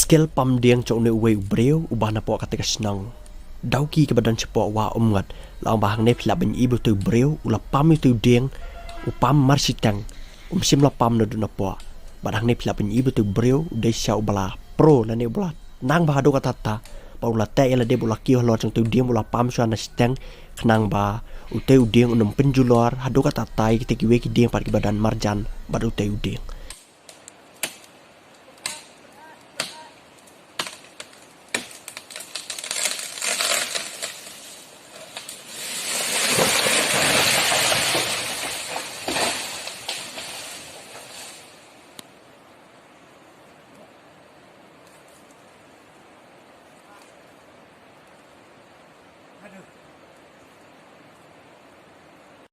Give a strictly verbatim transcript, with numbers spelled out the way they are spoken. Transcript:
Kel pam dieng jong une uwei u briew uba napoh kata ka shnong Dawki kaba don shapoh Wah Umngot, la ong ba hangne phi lah ban ïohi ba utei u briew u la pam ïa utei u dieng, u pam marshiteng, um shym la pam naduh napoh. Bad hangne phi lah ban ïohi ba utei u briew u dei shisha uba la pro lane uba la nang bha haduh katta katta, bad u la teh ïa lade bad u la kiew halor jong utei u dieng bad u la pam shuwa na shiteng, khnang ba utei u dieng un ym pynjulor haduh katta katta ïa kitei kiwei ki dieng pat kiba don marjan bad utei u dieng.